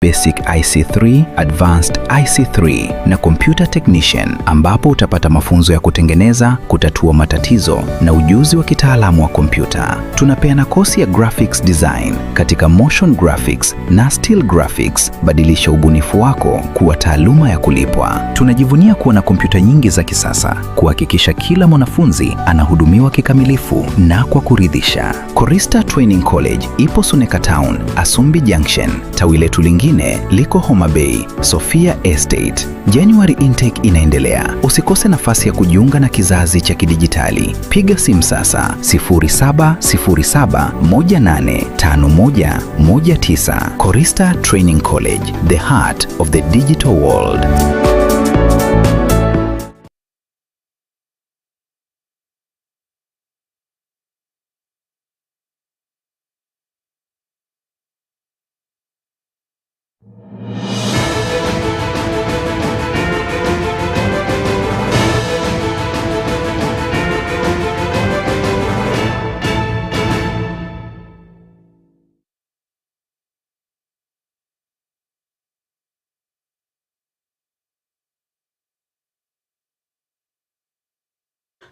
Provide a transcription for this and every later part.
Basic IC3, Advanced IC3 na Computer Technician ambapo utapata mafunzo ya kutengeneza, kutatua matatizo na ujuzi wa kitaalamu wa kompyuta. Tunapeana kosi ya Graphics Design katika Motion Graphics na Still Graphics. Badilisha ubunifu wako kuwa taaluma ya kulipwa. Tunajivunia kuwa na kompyuta nyingi za kisasa kuhakikisha kila mwanafunzi anahudumiwa kikamilifu na kwa kuridhisha. Korista Training College ipo Suneka Town, Asumbi Junction. Tawi letu lingine liko Homa Bay, Sofia Estate. January intake inaendelea. Usikose nafasi ya kujiunga na kizazi cha kidijitali. Piga simu sasa 0707185119. Korista Training College, the heart of the digital world.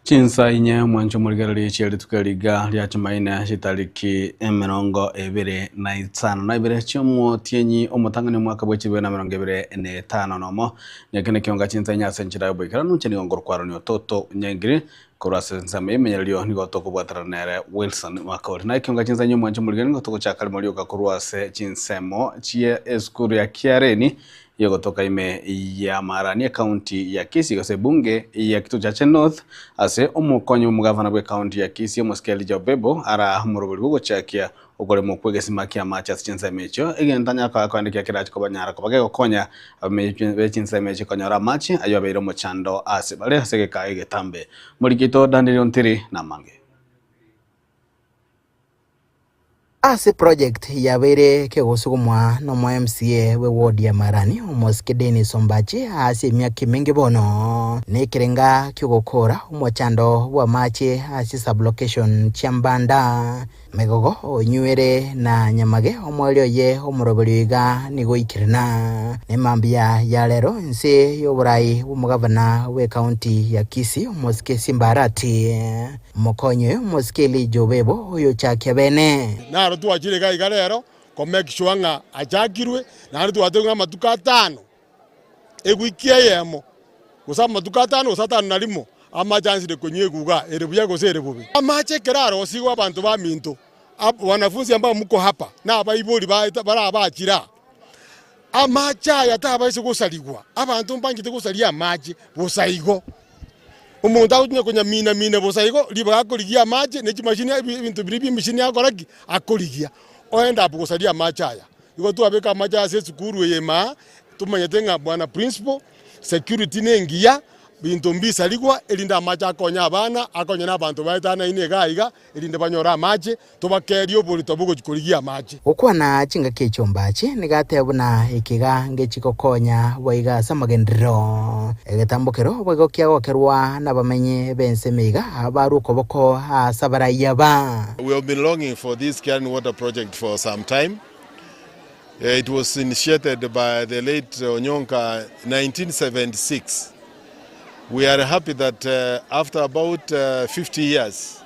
Chinsa inye mwancho morigererie chia rituko eriga ria Jumaine chitariki emerongo ebere na isano na ibere chi'omotienyi omotang'ani omwaka bwe chibere na emerongo ebere na etano nomo. Neke nekionga chinsa inye ase enchera y'oboikeranu inche nigo nkorokwarania Ototo Nyangiri korwa ase ensemo y'emenyererio nigo tokobwaterana nere Wilson Makori. Na ekionga chinsa inye mwancho morigererie nigo togochaka rimo rioka korwa ase chinsemo chie esukuru ya Kiareni Yogotoka ime y'Amarani ekaunti ya Kisii gose ebunge ya Kitutu-Chache North ase omokonyi bw'omogavana bw'ekaunti ya Kisii omosike Elijah Obebo ara omorobori bw'ogochakia okoremwa kw'egesima ki'amache ase chinsemo echio egento anyare koba akoendekia kerache kobanyara koba kegokonya abamenyi be chinsemo echio konyora amache ayio abeire omochando ase bare ase egeka egetambe. Moriki oito Daniel Ontiri namange. Ase project yabeire kegosugumwa nomo MCA bwe ward ya Marani omosike Dennis Ombachi ase emiaka emenge bono nekerenga kiogokora omochando bw'amache ase sublocation chia Mbanda, Megogo, Onywere na Nyamage omoerio oye omoroberio iga nigo oikerana nemambia ya rero inse y'oborai bw'omogavana bw'ecounty ya Kisii omosike Simba Arati. Mokonyi oyo omosike Elija Obebo, oyochakia bene. Naro twachire iga iga rero ko make sure ng'a achakirwe, naende twatebiwa ng'a amatuko atano, ewiki eyemo, gose amatuko atano gose atano na rimo, amache ansire konywa eguga ere buya gose ere bobe. Amache ekero arosigwe abanto baminto, ab wanafunzi ambao mko hapa, na abaibori baeta barabachire aa, amache aya tabaisa gosarigwa, abanto mbanchete gosaria amache bosa igo. Omonto agotinya konyamina-mina bosa igo, ribaga akorigia amache ne chimashini ebi ebinto biria bia emashini akora ki? Akorigia. Oende abwo gosaria amache aya. Igo twabeka amache ase esukuru eye ime aa, tomanyete ng'a bwana principal, security ne engiya, binto mbisarigwa, erinde amache akonye abana, akonye na abanto baetanaine iga iga, erinde banyore amache, tobakeerie oborito bogochia korigia amache. Gokwana chingaki echio mbache, nigo ateba buna ekiga ngechigokonya boigo ase amagenderero. Egetambokero boigo kiagokerwa nabamenyi b'ensemo iga abarwe okoboko ase abarai aba. We have been longing for this Kiarini Water Project for some time. It was initiated by the late Onyonka 1976. We are happy that after about 50 years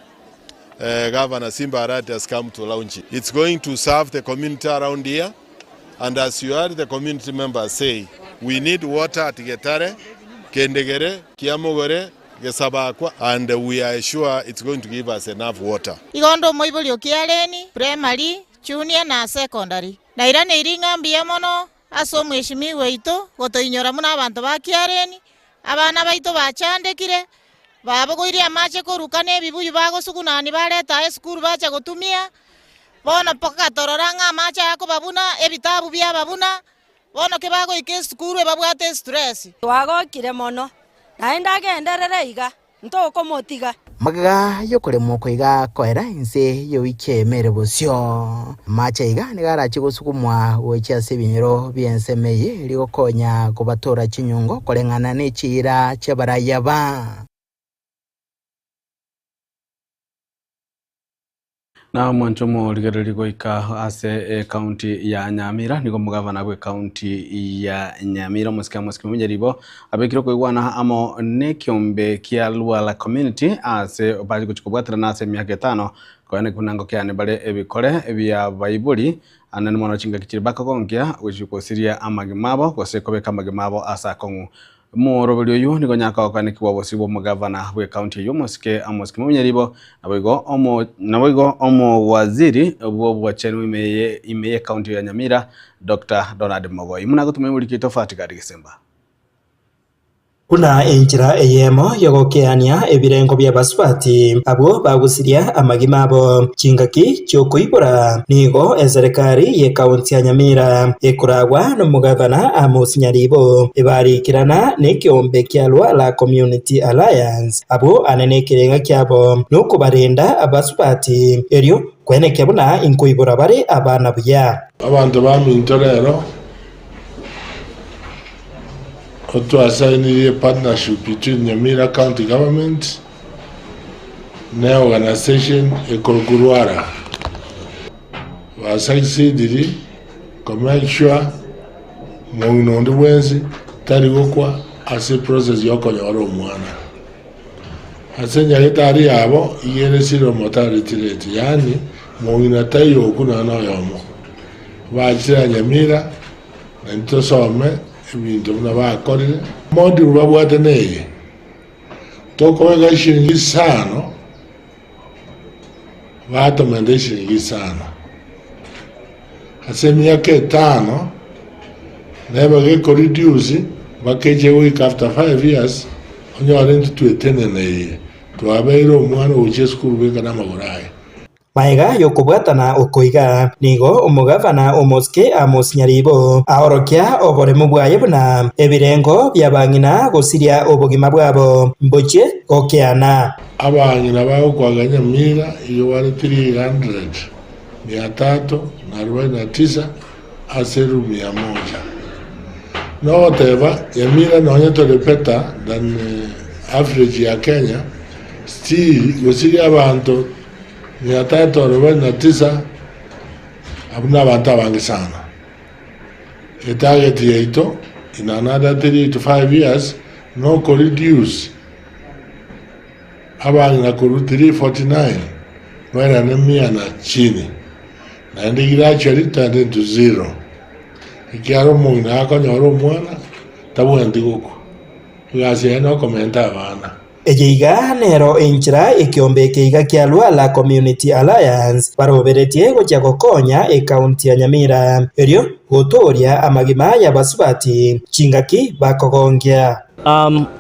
Governor Simba Arati has come to launch it. It's going to serve the community around here and as you heard the community members say, we need water at Getare, Kendegere, Kiamogore, Gesabakwa and we are sure it's going to give us enough water. Igo onde omoibori o Kiareni, Primary, Junior na Secondary. Nairaneirie ng'a mbuya mono ase omweshimiwa oito gotoinyora buna abanto ba Kiareni, abana baito bachandekire, babogoirie amache koruka na ebibuyu bagosugunani bareta aa esukuru bacha gotumia, bono mpaka torora ng'a amache aya akobabuna, ebitabu biababuna, bono kebagoika esukuru ebabwate estress. Twagokire mono, naende agenderere iga, ntokomotiga. Magega y'okoremwa oko iga koera inse y'ewiki eyemo ere bosio. Amache aiga nigo arache gosugumwa gochia ase ebinyoro bi'ensemo eye erio gokonya kobatora chinyungo koreng'ana ne chiira chi'abarai aba. Na omwancho omorigereria goika ase ecounty ya Nyamira nigo omogavana bw'ecounty ya Nyamira omosike Amos Kimunya Ribo abekire okoigwana amo nekiombe kia Lwala community ase bache gochia kobwaterana ase emiaka etano koene buna ngokeane bare ebikore bia baibori anene mono chingaki chiria bakogonkia gochia gosiria amagima abo gose kobeka amagima abo ase akong'u. Omoroberi oyio nigo nyakagokanekigwa obosio bw'omogavana bw'ecounty eyio omosike Amos Kimunya Ribo, naboigo omo naboigo omowaziri bw'obwachenu ime ye ime y'ecounty ya Nyamira Doctor Donald Mogoi. Buna agotuma emoriki oito Fatigard Gesemba. Buna enchera eyemo y'ogokeania ebirengo bi'abasubati abwo bagusiria amagima abo chingaki chi'okoibora, nigo eserekari y'ekaunti ya Nyamira ekoragwa nomogavana Amos Nyaribo ebarikirana nekeombe kia Lwala Community Alliance abwo ane nekerenga kiabo nokobarenda abasubati erio kwenekia buna inkoibora bare abana buya. Abanto baminto rero otwasainirie partnership between Nyamira County Government ne organisation ekorokwa Rwara. Basucceediri ko make sure mong'ina onde bwensi tari gokwa ase process ya okonyora omwana. Ase enyagetari yabo iga ere zero mortality rate, yaani mong'ina taiyo okwo nonya na oyomo. Bachire Nyamira naintwe tosome ebinto buna bakorire. Module babwate neye, tokobeka eshiringi isano, batomenta eshiringi isano. Ase emiaka etano, nebe gekoreduce mpaka eche goika after 5 years, onyore intwe tweteneneirie, twabeire omwana ogochia esukuru bweka namagoro aye. Magega y'okobwatana oko iga, nigo omogavana omosike Amos Nyaribo aorokia oboremu bwaye buna ebirengo bi'abang'ina gosiria obogima bwabo mbochie gokeana. Abang'ina bagokwaga nyamira igo bare 300, mia tatu na arobaini na tisa ase elifu mia moja. Nogoteba nyamira nonye tore better than average ya Kenya, still gosiria abanto 349, abwo nabanto abange sana. Etarget yaito in another 3 to 5 years noko reduce abang'ina korwa 349 bairane mia na chini, naende gradually togende into zero, ekiagera omong'ina akonyora omwana tabwenereti gokwa, egasi yaye nokomenta abana. Eye iga nero enchera ekeombe eke iga kia Lwala Community Alliance baroberetie gochia gokonya ecounty ya Nyamira erio gotooria amagima y'abasubati chingaki bakogongia.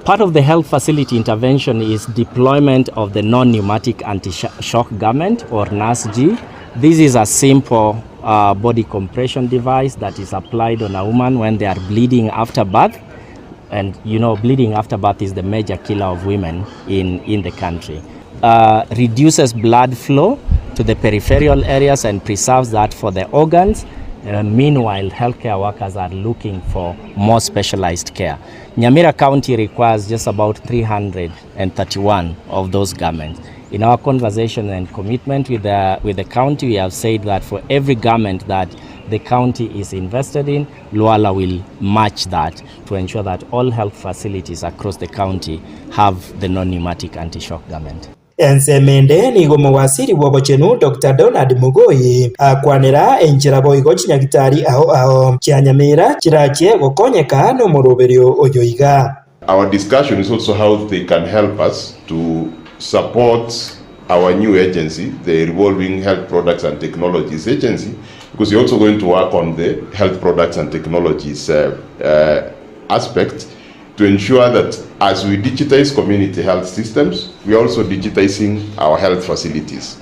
Part of the health facility intervention is deployment of the non-pneumatic anti-shock garment or NASG. This is a simple uh, body compression device that is applied on a woman when they are bleeding after birth. And you know, bleeding after birth is the major killer of women in, in the country. Uh, reduces blood flow to the peripheral areas and preserves that for the organs. Uh, meanwhile, healthcare workers are looking for more specialized care. Nyamira County requires just about 331 of those garments. In our conversation and commitment with the, with the county, we have said that for every garment that the county is invested in, Lwala will match that to ensure that all health facilities across the county have the non-pneumatic anti-shock garment. Ensemo ende nigo omowasiri bw'obochenu Doctor Donald Mugoi akwanera enchera boigo chinyagitari ao ao chia Nyamira chirachie gokonyeka nomoroberio oyo iga. Our discussion is also how they can help us to support our new agency, the Revolving Health Products and Technologies Agency, because we're also going to work on the health products and technologies uh, uh, aspect to ensure that as we digitize community health systems, we are also digitizing our health facilities.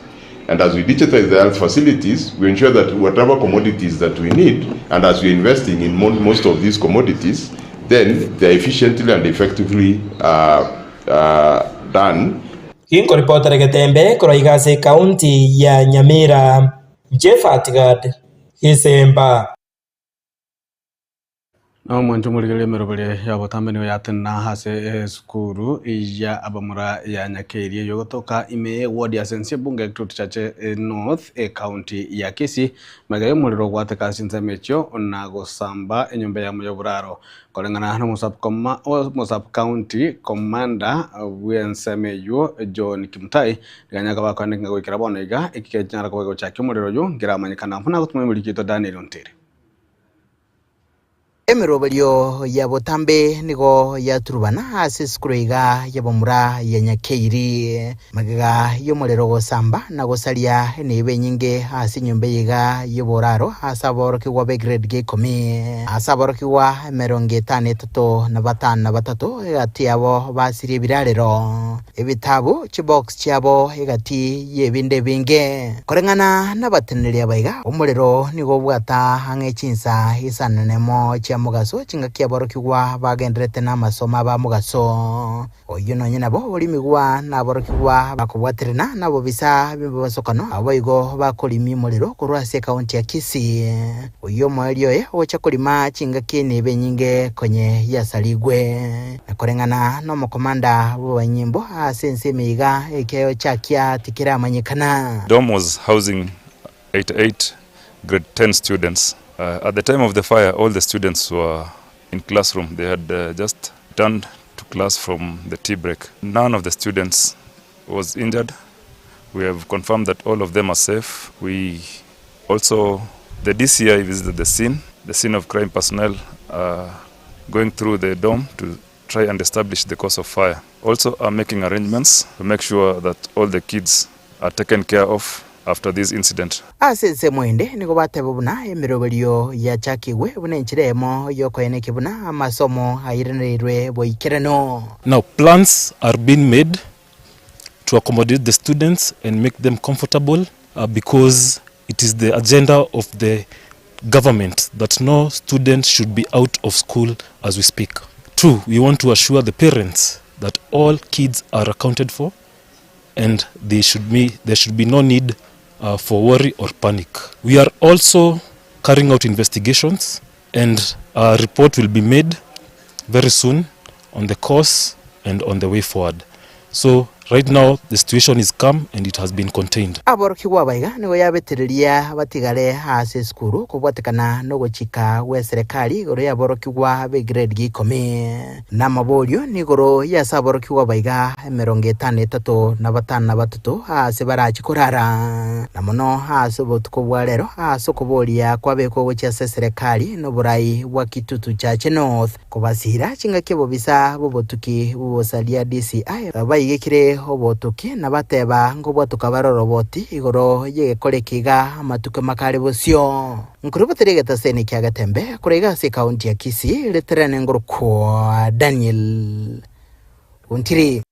And as we digitize the health facilities, we ensure that whatever commodities that we need, and as we're investing in most of these commodities, then they're efficiently and effectively uh, uh, done. Ginkoripotera Getembe korwa iga ase ekaunti ya Nyamira, Jeff Atigad, Gesemba. Na omwancho omorigereria emeroberi y'obotambe nigo yatenena ase esukuru ya abamura ya Nyakeiri eyio egotoka ime ye ward ya Sensie Bunge Kitutu Chache North ecounty ya Kisii magega y'omorero ogwateka ase chinsemo echio na gosamba enyomba eyemo y'oboraro. Koreng'ana na omo-sub-county commander bw'ensemo eyio John Kimutai nigo anyare koba akoeneka ng'a goikera bono iga eki kenyara koba gegochakia omorero oyio nkeramanyekana buna agotuma emoriki oito Daniel Ontiri. Emeroberio ya botambe nigo yaturubana ase esukuru iga y'abamura ya Nyakeiri. Magega y'omorero gosamba na gosaria enibo enyinge ase enyomba eye iga y'oboraro ase aborokigwa b'egrade gia ikomi. Ase aborokigwa emerongo etano etato na batano na batato egati yabo basirie ebirarero. Ebitabu, chibox chiabo egati y'ebinto ebinge. Koreng'ana nabateneneri aba iga, omorero nigo obwata ang'e chinsa isano nemo chia mogaso, chingaki aborokigwa bagendererete namasomo aba mogaso. Oyio nonye nabo orimigwa naborokigwa bakobwaterana nabobisa b'emebasokano, naboigo bakorimia omorero korwa ase ekaunti ya Kisii. Oyio omoerio oye ogocha korima chingaki enibo enyinge konye yasarigwe. Na koreng'ana nomokomanda bw'abanyimbo ase ense ime iga, ekiayo chiakia tikeramanyekana. Dom was housing 88 grade 10 students. At the time of the fire all the students were in classroom, they had just returned to class from the tea break. None of the students was injured, we have confirmed that all of them are safe. We also, the DCI visited the scene, the scene of crime personnel are going through the dome to try and establish the cause of fire. Also are making arrangements to make sure that all the kids are taken care of after this incident. Ase ensemo ende nigo bateba buna emeroberio yachakigwe buna enchera eyemo y'okoenekia buna amasomo airanereirwe boikeranu. Now plans are being made to accommodate the students and make them comfortable because it is the agenda of the government that no student should be out of school as we speak. Two, we want to assure the parents that all kids are accounted for and they should be, there should be no need uh, for worry or panic. We are also carrying out investigations and a report will be made very soon on the course and on the way forward. So right now the situation is calm and it has been contained. Aborokigwa aba iga nigo yabetereria batigare aase esukuru kobwatekana nogochika gwe serikali igoro y'aborokigwa b'egrade gia ikomi. Namaborio nigoro y'ase aborokigwa aba iga emerongo etano etato na batano na batato aase barachi korara, na mono aase obotuko bwa rero aase okoboria kwabekwa gochia ase eserekari noborai bwa Kitutu Chache North. Kobasiira chingaki obobisa bw'obotuki bw'obosaria DCI baigekire obotuki na bateba nkobwatoka bare oroboti igoro y'egekora eke iga amatuko makare bosio. Nkoruboteria egetaseni kia Getembe korwa iga ase ekaunti ya Kisii riterane ngorokwa Daniel Ontiri.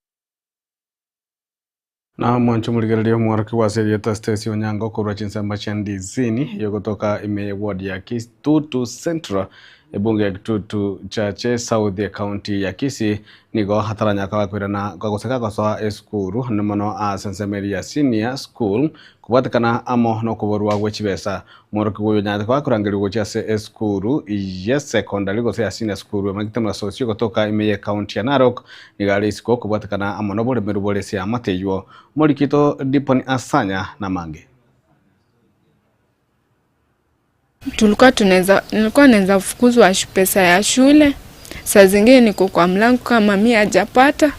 Na mwanche omorigereria omworokigwa ase erieta Stacy Onyango korwa chinsemo chia Ndizini eyogotoka ime ye ward ya Kitutu Central ebunge ya Kitutu Chache South ecounty ya Kisii nigo ataranyaka gakoirana gose gagosoa esukuru ande mono ase ensemo eria ya senior school kobwatekana amo nokoborwa gwe chibesa. Omworokigwa oyo onyarete koba akorangerigwa gochia ase esukuru ye secondary gose ya senior school emanyete buna Sosio gotoka ime ye county ya Narok nigo are isiko kobwatekana amo noboremeru bore ase eamate eywo. Omoriki oito Dipon Asanya namange. Tulikuwa tunaweza nilikuwa naweza fukuzwa pesa ya shule, saa zingine niko kwa mlango kama mami hajapata,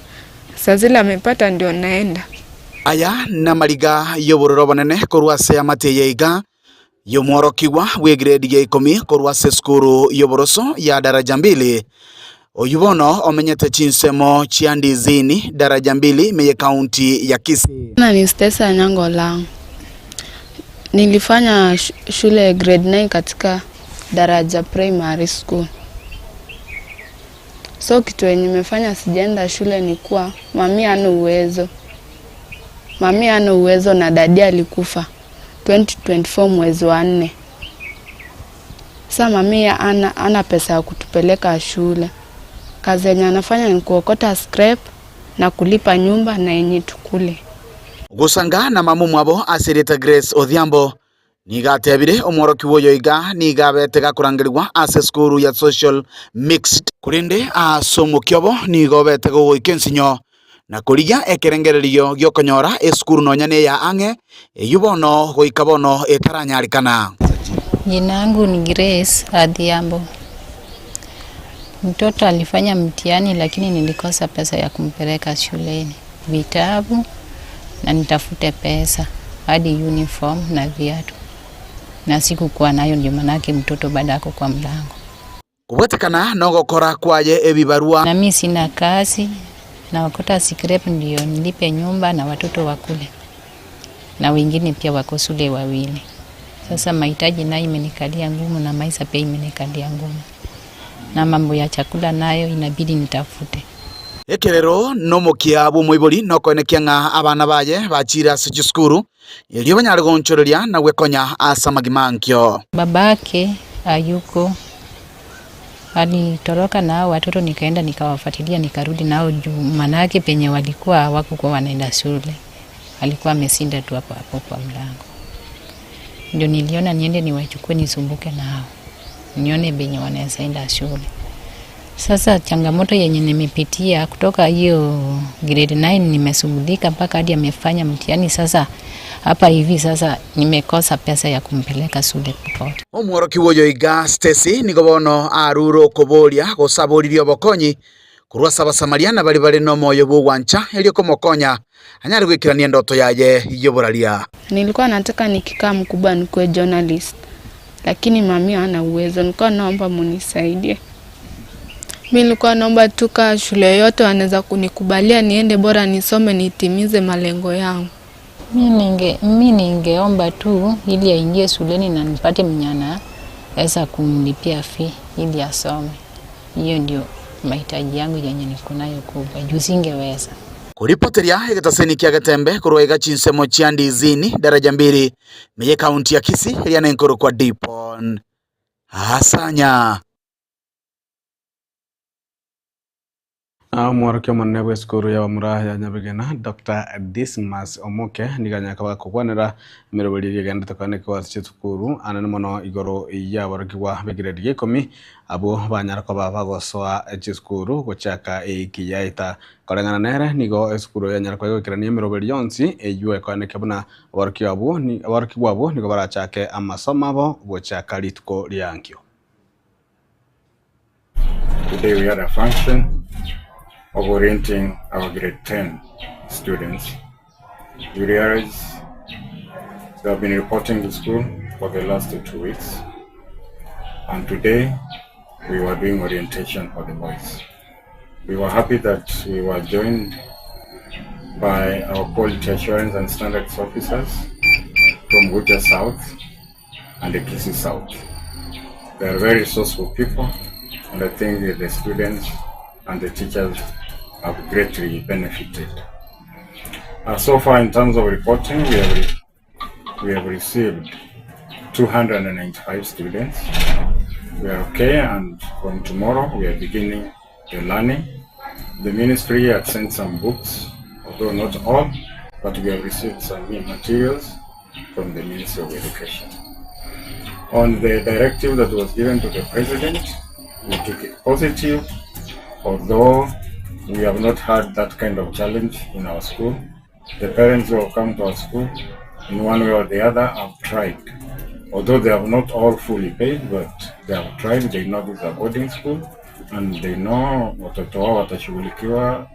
saa zile amepata ndio naenda. Aya namariga y'obororo obonene korwa ase amate eye iga y'omworokigwa bw'egrade ya ikomi korwa ase esukuru y'oboroso ya Daraja Mbili, oyio bono omenyete chinsemo chia Ndizini, Daraja Mbili ime y'Ekaunti ya Kisii. Na ni Stesa Anyango Olang'. Nilifanya shule grade 9 katika Daraja Primary School. So kitu yenye imefanya sijaenda shule ni kuwa mami hana uwezo. Mami hana uwezo na dadi alikufa 2024 mwezi wa nne. Sa mami ana pesa ya kutupeleka shule. Kazi yenye anafanya ni kuokota scrap na kulipa nyumba na yenye tukule. Gosanga na mama omwabo ase erieta Grace Odhiambo. Nigo atebire, Omworokigwa oyo iga nigo abete gakorangerigwa ase esukuru ya Social Mixed. Korende ase omokia obo nigo obete gogoika ensinyo, na korigia ekerengererio gi'okonyora esukuru nonya neya ang'e, eyio bono goika bono etaranyarekana. Jina yangu ni Grace Adhiambo. Mtoto alifanya mtihani lakini nilikosa pesa ya kumpeleka shuleni, vitabu na nitafute pesa hadi uniform na viatu, na sikukuwa nayo, ndio manake mtoto bado ako kwa mlango. Kobwatekana nogokora kwaye ebibarua. Na mi sina kazi, naokota scrap ndio nilipe nyumba na watoto wakule, na wengine pia wako shule wawili. Sasa mahitaji nayo imenikalia ngumu na maisha pia imenikalia ngumu, na mambo ya chakula nayo inabidi nitafute. Ekerero nomokia bw'omoibori nokoenekia ng'a abana baye bachiire ase chisukuru, erio banyare goonchoreria na gwekonya ase amagima ankio. Babake hayuko, alitoroka na hao watoto, nikaenda nikawafuatilia nikarudi nao juu manake penye walikuwa hawakukuwa wanaenda shule, alikuwa amesinda tu hapo hapo kwa mlango. Ndio niliona niende niwachukue nisumbuke nao, nione venye wanaweza enda shule. Sasa changamoto yenye nimepitia kutoka hiyo grade 9 nimesumbulika mpaka hadi amefanya mtihani. Sasa hapa hivi sasa nimekosa pesa ya kumpeleka shule popote. Omworokia oyo iga Stacy nigo bono arure okoboria gose aboririe obokonyi korwa ase Abasamaria na baria bare nomoyo bw'ogwancha erio komokonya anyare goikerania endoto yaye y'oboraria. Nilikuwa nataka nikikaa mkubwa nikuwe journalist, lakini mami hana uwezo. Nilikuwa naomba munisaidie. Mi nilikuwa naomba tu kaa shule yoyote wanaweza kunikubalia niende, bora nisome nitimize malengo yangu. Mi ningeomba tu ili aingie shuleni na nipate mnyana aweza kumlipia fee ili asome. Hiyo ndio mahitaji yangu yenye niko nayo kubwa, juu singeweza. Koripoteria egetaseni kia Getembe korwa iga chinsemo chia Ndizini daraja mbili meye county ya Kisii eria nenkoro kwa Dipon Asanya. Omworokia omonene bw'esukuru y'abamura ya Nyabigena Dr. Dismas Omoke nigo anyare koba gakogwanera emeroberi eria egenderete koanekwa ase chisukuru anene mono igoro y'aborokigwa b'egrade ya ikomi abwo banyara koba bagosoa chisukuru gochaka eiki yaeta. Koreng'ana nere nigo esukuru eye yanyara koba egoikerania emeroberi yonsi eywo ekoanekia buna aborokigwa abwo aborokigwa abwo nigo barachake amasomo abo gochaka rituko riankio. Today we had a function of orienting our grade 10 students. We realize they have been reporting to school for the last 2 weeks, and today we were doing orientation for the boys. We were happy that we were joined by our quality assurance and standards officers from Gucha South and the Kisii South. They are very resourceful people, and I think that the students and the teachers have greatly benefited. So far, in terms of reporting, we have received 295 students. We are okay, and from tomorrow we are beginning the learning. The ministry had sent some books, although not all, but we have received some new materials from the Ministry of Education. On the directive that was given to the president, we took it positive, although we have not had that kind of challenge in our school. The parents who have come to our school, in one way or the other, have tried. Although they have not all fully paid, but they have tried. They know this is a boarding school and they know watoto wao watashughulikiwa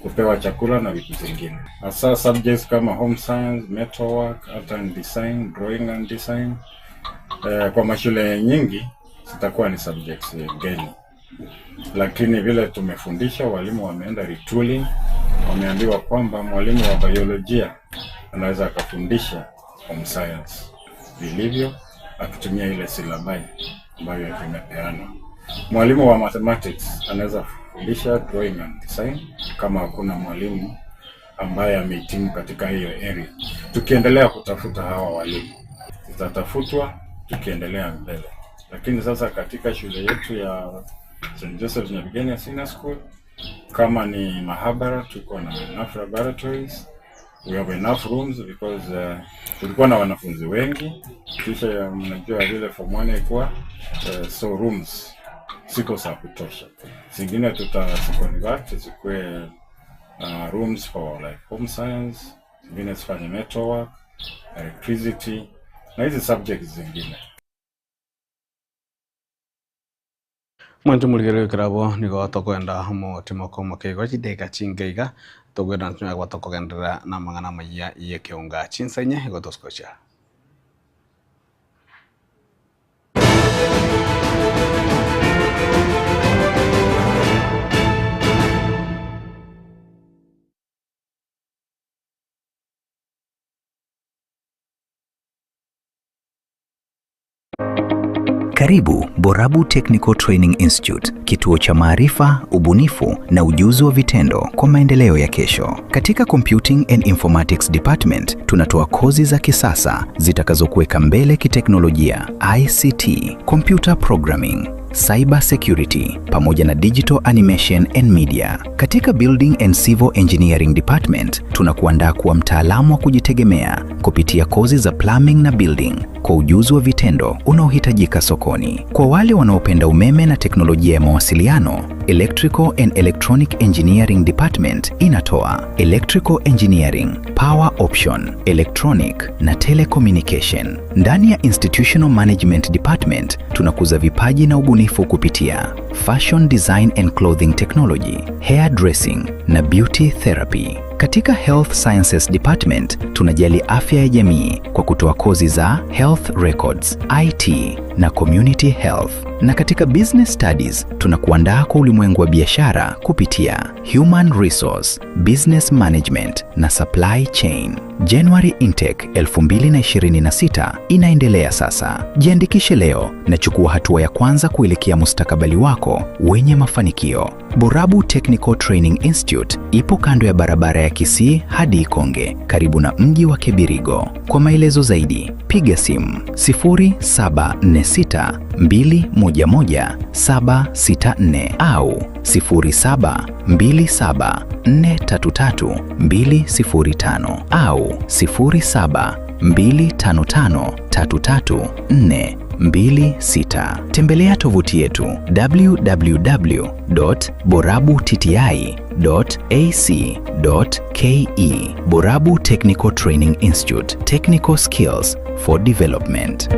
kupewa chakula na vitu zingine, hasa subjects kama home science, metalwork, art and design, drawing and design. Kwa mashule nyingi zitakuwa ni subjects geni, lakini vile tumefundisha, walimu wameenda retooling, wameambiwa kwamba mwalimu wa biolojia anaweza akafundisha home science vilivyo akitumia ile syllabi ambayo imepeanwa. Mwalimu wa mathematics anaweza fundisha drawing and design kama hakuna mwalimu ambaye amehitimu katika hiyo area. Tukiendelea kutafuta hawa walimu, zitatafutwa tukiendelea mbele, lakini sasa katika shule yetu ya St. Joseph Nyabigena Senior School, kama ni mahabara, tuko na enough laboratories. We have enough rooms because uh, tulikuwa na wanafunzi wengi, kisha mnajua vile form 1 ikuwa uh, so rooms siko za kutosha. Zingine tutaziconvert zikuwe rooms for like home science, zingine zifanye metalwork, electricity na hizi subjects zingine. Mwancho morigererio ekerabo nigo tokoenda omotima omoke igo chidakika chinke iga togwenda ntunyare koba tokogenderera na amang'ana amaya ya ekeonga chinsa inye igo tosikochia. Karibu Borabu Technical Training Institute, kituo cha maarifa, ubunifu na ujuzi wa vitendo kwa maendeleo ya kesho. Katika Computing and Informatics Department tunatoa kozi za kisasa zitakazokuweka mbele kiteknolojia, ICT, computer programming, cyber security pamoja na digital animation and media. Katika Building and Civil Engineering Department tunakuandaa kuwa mtaalamu wa kujitegemea kupitia kozi za plumbing na building kwa ujuzi wa vitendo unaohitajika sokoni. Kwa wale wanaopenda umeme na teknolojia ya mawasiliano, Electrical and Electronic Engineering Department inatoa Electrical Engineering, Power Option, Electronic na Telecommunication. Ndani ya Institutional Management Department tunakuza vipaji na ubunifu kupitia Fashion Design and Clothing Technology, Hair Dressing na Beauty Therapy. Katika Health Sciences Department tunajali afya ya jamii kwa kutoa kozi za Health Records, IT na Community Health. Na katika Business Studies tunakuandaa kwa ulimwengu wa biashara kupitia Human Resource, Business Management na Supply Chain. January Intake 2026 inaendelea sasa. Jiandikishe leo na chukua hatua ya kwanza kuelekea mustakabali wako wenye mafanikio. Borabu Technical Training Institute ipo kando ya barabara ya Kisii hadi Ikonge, karibu na mji wa Kebirigo. Kwa maelezo zaidi, piga simu 0746 211 764 au 0727 433 205 au 0725 533 426. Tembelea tovuti yetu www.borabutti.ac.ke. Borabu Technical Training Institute, Technical Skills for Development.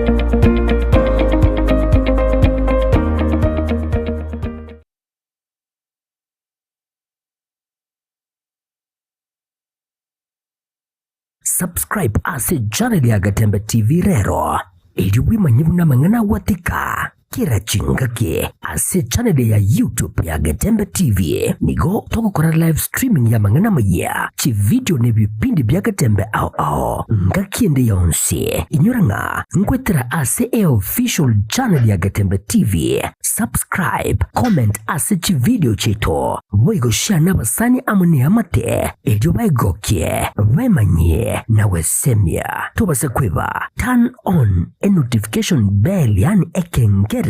Subscribe ase channel ya Gatembe TV rero erio bwemanye buna amang'ana agwatika kera chingaki ase channel ya YouTube ya Getembe TV nigo togokora live streaming ya amang'ana amayia, chividio na ebipindi bia Getembe ao ao ngaki ende yonsi. Inyora ng'a nkwetera ase eofficial channel ya Getembe TV. Subscribe, comment ase chividio chiaito, boigo share nabasani amo neamate erio baegokie, bemanyie na gwesemia. Tobase kweba turn on enotification bell yaani ekengere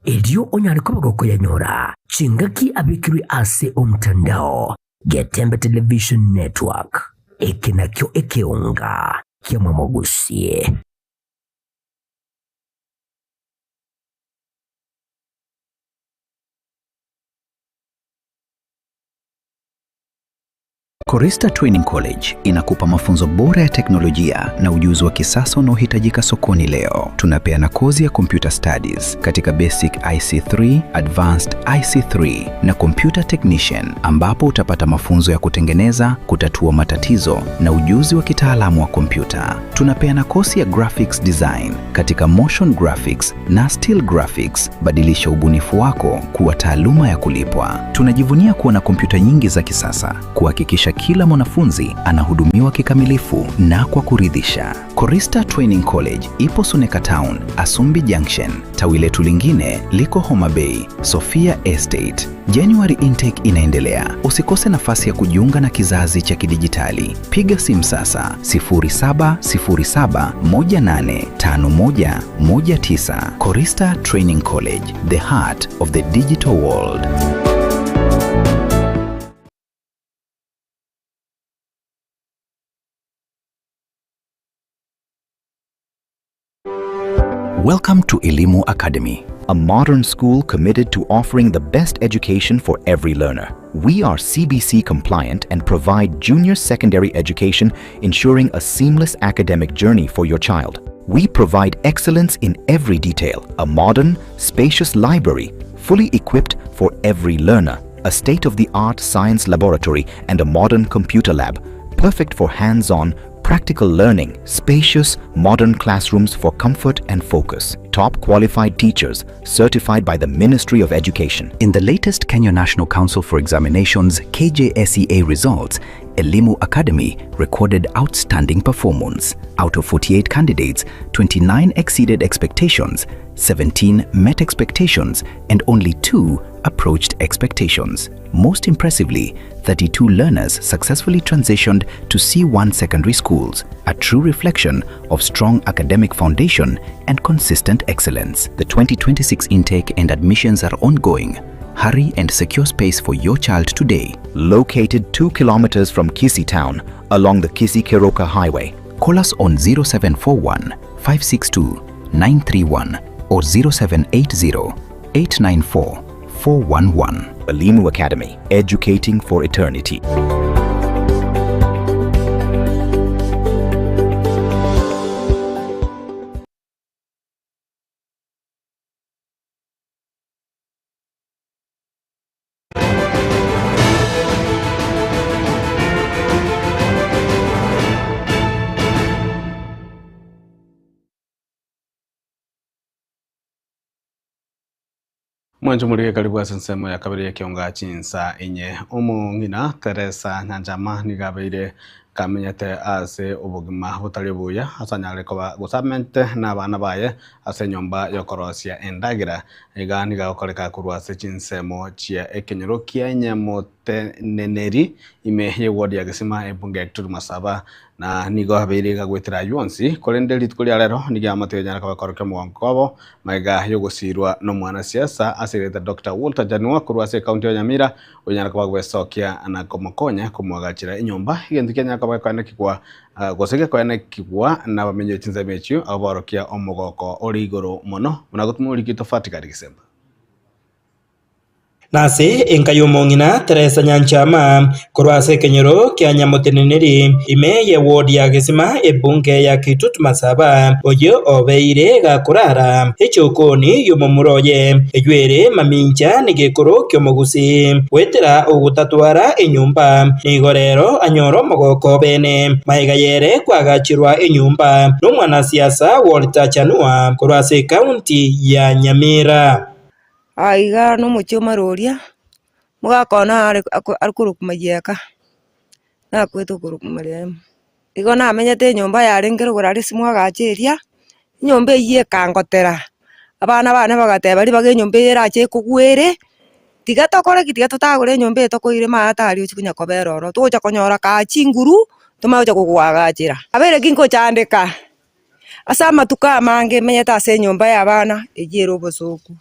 erio onyare koba gokoyanyora chingaki abekirwe ase omtandao. Getembe Television Network, eke nakio ekeonga kia Mwamogusie. Korista Training College inakupa mafunzo bora ya teknolojia na ujuzi wa kisasa unaohitajika sokoni leo. Tunapeana kozi ya Computer Studies katika Basic IC3, Advanced IC3 na Computer Technician, ambapo utapata mafunzo ya kutengeneza, kutatua matatizo na ujuzi wa kitaalamu wa kompyuta. Tunapeana kozi ya Graphics Design katika Motion Graphics na Still Graphics. Badilisha ubunifu wako kuwa taaluma ya kulipwa. Tunajivunia kuwa na kompyuta nyingi za kisasa kuhakikisha kila mwanafunzi anahudumiwa kikamilifu na kwa kuridhisha. Korista Training College ipo Suneka Town, Asumbi Junction. Tawi letu lingine liko Homa Bay, Sofia Estate. January intake inaendelea. Usikose nafasi ya kujiunga na kizazi cha kidijitali. Piga simu sasa 0707185119. Korista Training College, the heart of the digital world. Welcome to Elimu Academy, a modern school committed to offering the best education for every learner. We are CBC compliant and provide junior secondary education, ensuring a seamless academic journey for your child. We provide excellence in every detail, a modern, spacious library, fully equipped for every learner, a state-of-the-art science laboratory and a modern computer lab, perfect for hands-on, practical learning, spacious, modern classrooms for comfort and focus, top qualified teachers certified by the Ministry of Education. In the latest Kenya National Council for Examinations KJSEA results, Elimu Academy recorded outstanding performance. Out of 48 candidates, 29 exceeded expectations, 17 met expectations, and only 2 approached expectations. Most impressively, 32 learners successfully transitioned to C1 secondary schools, a true reflection of strong academic foundation and consistent excellence. The 2026 intake and admissions are ongoing. Hurry and secure space for your child today. Located 2 kilometers from Kisii town along the Kisii-Keroka Highway. Call us on 0741 562 931 or 0780 894 411. Elimu Academy, educating for eternity. Mwancho morige karibu ase ensemo ya kabere y'ekionga chinsa inye. Omong'ina Teresa Nyanchama nigo abeire kamenyete ase obogima botari obuya ase anyare koba gose amente na abana baye ase enyomba yokorosia endagera. Iga nigo agokoreka korwa ase chinsemo chia ekenyoro kia Nyamoteneneri ime y'eward ya Gesima ebunge ya Kitutu Masaba na nigo abeire iga goetera aywo onsi korende rituko ria rero nigo eamate yonyare koba ekorokia omogongo obo magega yogosirwa nomwanasiasa ase erieta Doctor Walter Janua korwa ase ecounty ya Nyamira onyare koba gwesokia na komokonya komoagachera enyomba egento kianyare koba gekoenekigwa gose gekoenekigwa nabamenyi be chinsemo echio abwo baorokia omogoko ore igoro mono buna gotuma orikito Fatikari Gisemba. Na ase enka y'omong'ina Teresa Nyanchama, korwa ase ekenyoro kia Nyamoteneneri, ime ye ward ya Gesima, ebunge ya Kitutu Masaba, oyio obeire gakorara echokoni y'omomura oye, eyio ere mamincha negekoro ki'omogusii, goetera ogotatwara enyomba, nigo rero anyore omogoko obene. Magega y'ere kwagachirwa enyomba nomwanasiasa Walter Chanua korwa ase ekaunti ya Nyamira. Aiga nomochie o maroria, mogaka one are are korokwa Mayieka, nakwete okorokwa marehemu. Igo namenyete enyomba yarenge rogoro aria ase mwagacha eria, enyomba eywo ekangotera, abana bane bagateba ribaga enyomba eye erache ekogwere, tiga tokore ki? Tiga totagore enyomba eye tokoire maate aria ochia konya kobera ororo, togocha konyora kaa chinguru, tomanye gocha kogoagachera. Abeire ki nkochandeka. Ase amatuko amange menyete ase enyomba y'abana eyio ere obosooku,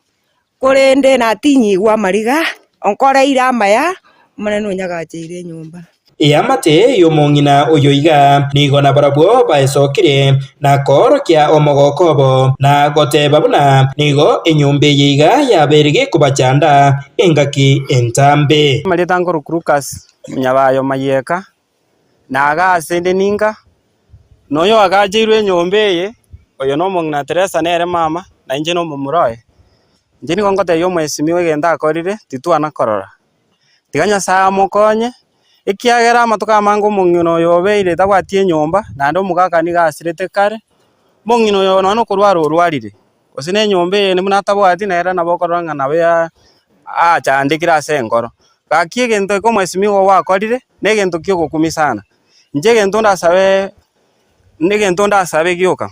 korende natinyigwe amariga, onkoreire amaya, Omonene onyagacheire enyomba. Eamate y'omong'ina oyo iga nigo nabarabwo baesokirie na koorokia omogoko obo, na goteba buna nigo enyomba eye iga yabeire gekobachanda engaki entambe. Amarieta nkorokwa Lucas Nyabayo Mayeka, na iga ase inde ninka, na oyo oagacheirwe enyomba eye, oyo na omong'ina Teresa nere mama, na inche na omomura oye. Inche nigo ngotebia omwesimigwa egento akorire, titwana korora. Tiga Nyasaye amokonye, ekiagera amatuko amange omong'ina oyo obeire tabwati enyomba, naende omogaka nigo asirete kare, omong'ina oyo nonye na okorwara orwarire, gose na enyomba eye buna atabwati nere nabo okorora ng'a nabo ya achandekire ase enkoro. Gaki egento eke omwesimigwa gwakorire, na egento kia ogokumia sana. Inche egento ndasabe, negento ndasabe gioka,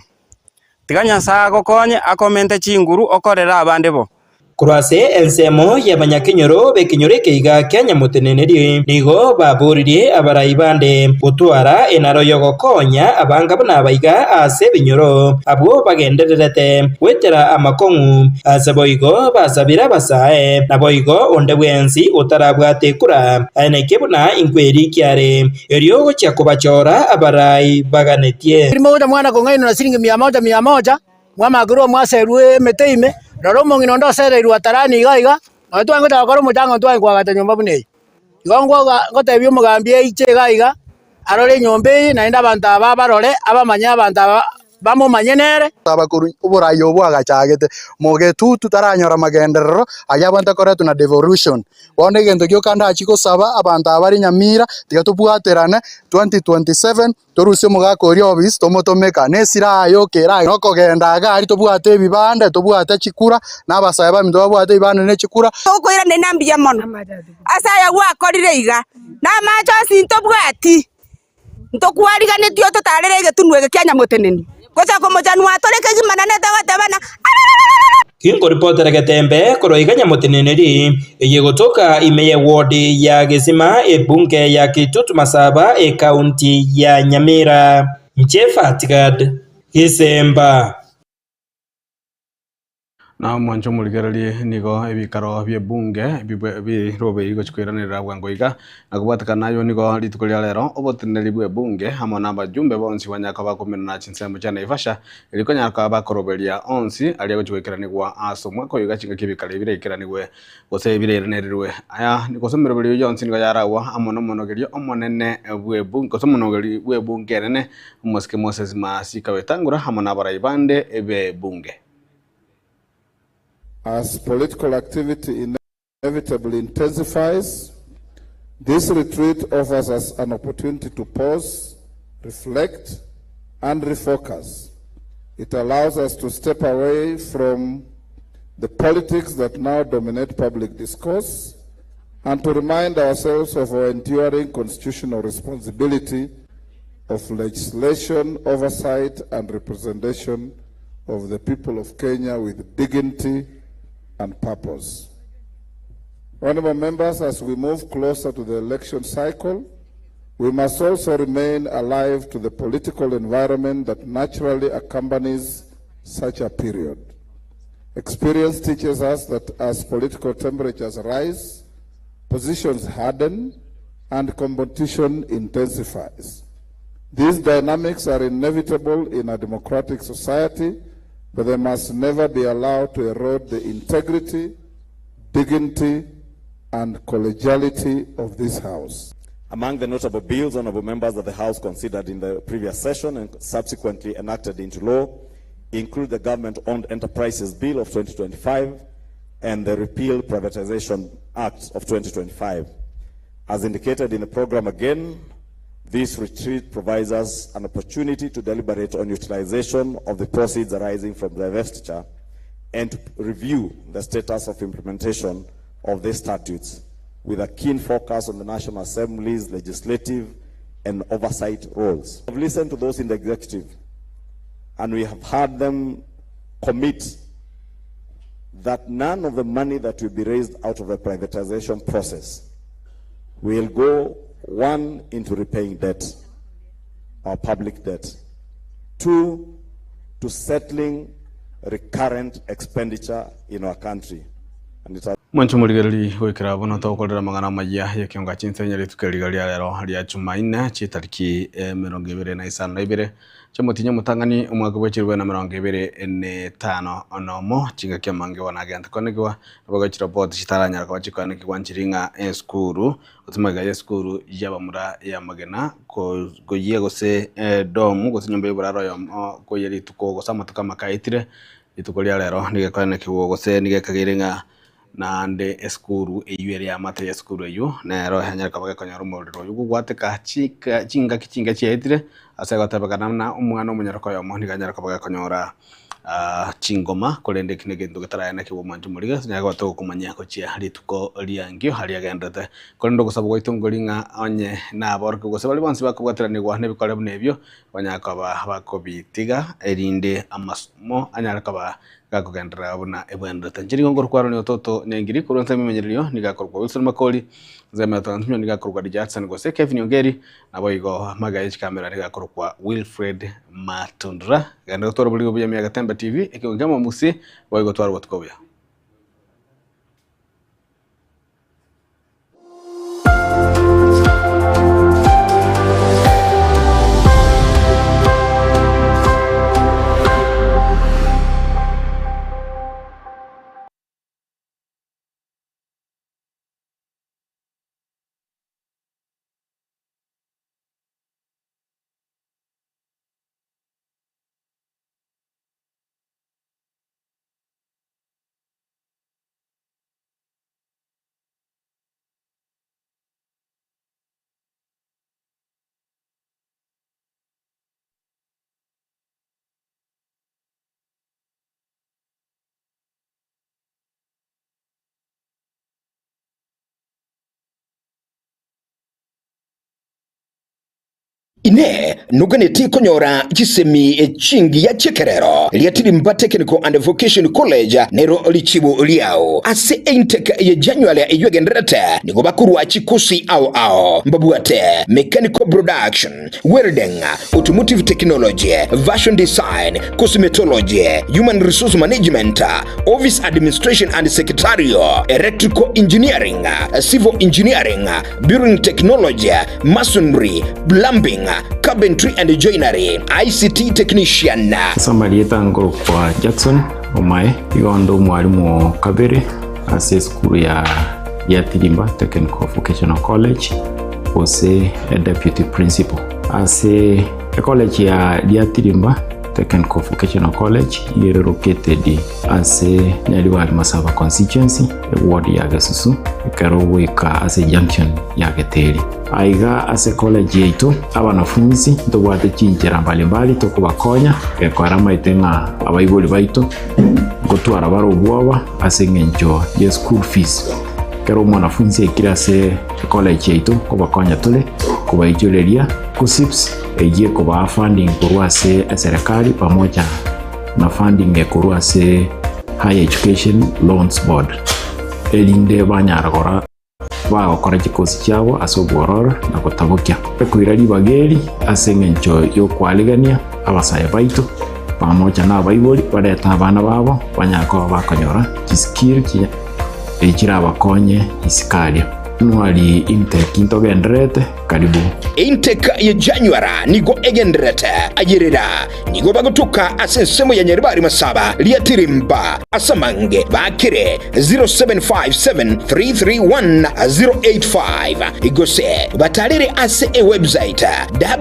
tiga Nyasae agokonye akomente chinguru okorere abande bo. Korwa ase ensemo y'abanyakenyoro b'ekenyoro eke iga kia Nyamoteneneri nigo baboririe abarai bande gotwara enaro y'ogokonya abanga buna aba iga ase ebinyoro, abwo bagendererete goetera amakong'u. Ase boigo basabire abasae, naboigo onde bwensi otarabwate ekura, aye naike buna inkwerikia are, erio ogochia kobachora abarai baganetie. Mogocha mwana kong'ainwa na siringi mia moja mia moja. Mwamakerwa mwaserwe emete ime, rora omong'ina onde osereirwe atarani iga iga, nonye tware gotaka gokora omochango ntware koagacha nyomba buna eye. Igo ngoga ngotebia omogambi aiche iga iga, arore enyomba eye naende abanto aba abarore, abamanye abanto aba bamomanye nere. Abakorwa oborai obwo agachagete, mogetutu taranyora magenderero aria abanto akoretwe na devolution. Bono egento gioka ndachie gosaba abanto aba bare Nyamira, tiga tobwaterane 2027 Torusie omogaka oria obisi tomotomeka, na esira yoka ere aye nokogenda iga aria tobwate ebibande, tobwate chikura, na abasae baminto babwate ebibande ne chikura. Tokoirana na mbuya mono ase aya gwakorire iga, na amache onsi ntobwati, ntokwariganetie ototarere egetunwa eke kia nyamoteneni, gochaka omochanwa atore kegima naende togotebana ararararara. Ginkoripotera Getembe korwa iga nyamoteneneri, eye egotoka ime ye ward ya Gesima ebunge ya Kitutu Masaba ecounty ya Nyamira. Inche Fatgad Gisemba. Na omwancho omorigererie nigo ebikaro bi'ebunge birobeiri gochia koiranerera bwango iga, na kobwatekana nayio nigo rituko ria rero oboteneneri bw'ebunge amo nabajumbe bonsi banyare koba bakominana chinsemo chia Naivasha Erio konyara koba bakoroberia onsi aria agochia goikeranigwa ase omwaka oyo iga chingaki ebikare biraikeranigwe, gose birairanererwe. Aya gose emeroberio eyio yonsi nigo yaragwa amo nomonogeria omonene bw'ebunge, gose omonogeri bw'ebunge enene, omosike Moses Masika Wetangula, amo nabarai bande b'ebunge. As political activity inevitably intensifies, this retreat offers us an opportunity to pause, reflect, and refocus. It allows us to step away from the politics that now dominate public discourse and to remind ourselves of our enduring constitutional responsibility of legislation, oversight, and representation of the people of Kenya with dignity and purpose. Honorable members, as we move closer to the election cycle, we must also remain alive to the political environment that naturally accompanies such a period. Experience teaches us that as political temperatures rise, positions harden, and competition intensifies. These dynamics are inevitable in a democratic society, but they must never be allowed to erode the integrity, dignity, and collegiality of this House. Among the notable bills, honorable members of the House considered in the previous session and subsequently enacted into law include the Government-Owned Enterprises Bill of 2025 and the Repeal Privatization Act of 2025. As indicated in the program again, this retreat provides us an opportunity to deliberate on utilization of the proceeds arising from divestiture and to review the status of implementation of these statutes with a keen focus on the National Assembly's legislative and oversight roles. I've listened to those in the executive and we have heard them commit that none of the money that will be raised out of the privatization process will go, one, into repaying debt, our public debt, two, to settling recurrent expenditure in our country. And it has Mwanche omorigereria goikera bono togokorera amang'ana amayia y'ekionga chinsenya rituko eriga ria rero ria Jumaine chitariki 25 Chi'omotienyi omotang'ani omwaka bwe chilifu na emerongo ebere na etano nomo, chingaki amange bono agente koanekigwa, naboigo chiroboti chitaranyara koba chikoanekigwa nchiri ng'a esukuru, gose magega y'esukuru y'abamura y'amagena, koyia gose edomu gose enyomba y'oboraro oyomo koyia rituko gose amatuko amake aetire, rituko ria rero nigo ekoanekigwa gose nigo ekageire ng'a Naende esukuru eyio ere y'amate y'esukuru eyio nero yanyare koba gekonyora omorero oyio gogwateka chika chingaki chinke chiaetire ase egotebekana buna omwana omonyaroka oyomo nigo anyare koba gekonyora chingoma korende eki negento getaraenekigwe omwancho omorigia ase nyare gotoka okomanya gochia rituko riankio aria agenderete. Korende ogosaba gwaito nkori ng'a onye naborokigwa gose baria bonsi bakobwatiranigwa nebikore buna ebio banyare koba bakobitiga erinde amasomo anyare koba Gakogenderera buna ebwenerete. Inche nigo nkorokwa Aroni ototo Nyangiri, korwa ensemo y'emenyerereo nigo akorokwa Wilson Makori, ensemo ya transmission nigo akorokwa DJ Hudson gose Kevin Ongeri, naboigo amaiga ye chikamera nigo akorokwa Wilfred Matundura. Genda gotwara oboriri obuya Miaga Tembe TV, ekegongo kia Omomusi, boigo twara obotuko obuya. Inee! Noganetie konyora chisemi chingiya chi'ekerero? Riatirimba Technical and Vocation College nero richibu riao. Ase intake ye January eyio egendererete nigo bakorua chikosi ao ao mbabwate Mechanical Production, Welding, Automotive Technology, Fashion Design, Cosmetology, Human Resource Management, Office Administration and Secretarial, Electrical Engineering, Civil Engineering, Building Technology, Masonry, Plumbing, Carpentry and Joinery, ICT Technician. Ase amarieta nkorokwa Jackson Omae, igo nde omwalimu o kabere ase esukuru ya Giatirimba Technical Vocational College gose deputy principal. Ase ecollege ya Giatirimba Technical Vocational College iga ere located ase Nyaribari Masaba constituency, eward ya Gesusu, ekero ogoika ase junction ya Geteri. Aiga ase college yaito abanafunsi ntobwate chinchera mbalimbali tokobakonya gekora amaete ng'a abaibori baito ngotwara bare obwoba ase eng'encho ye school fees. Ekero omwanafunsi aikire ase college yaito nkobakonya tore kobaichoreria KUCCPS eyio ekobaa funding korwa ase eserekari pamoja na funding ekorwa ase Higher Education Loans Board erinde banyara gora bagokora chikosi chiabo ase obwororo na gotabokia. Ekoira ribaga eri ase engencho y'okwarigania abasae baito pamoja na abaibori barete abana babo banyare koba bakonyora chiskill chirabakonye isiko aria. Nwari intake ntogendererete karibu. Intake ye January nigo egendererete ayerera nigo bagotoka ase ensemo ya Nyaribari Masaba Riatirimba ase amange bakire 0757331085 gose batarere ase ewebsite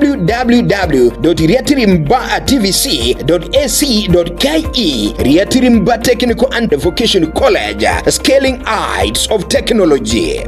www.riatirimbatvc.ac.ke Riatirimba Technical and Vocation College, Scaling Heights of Technology.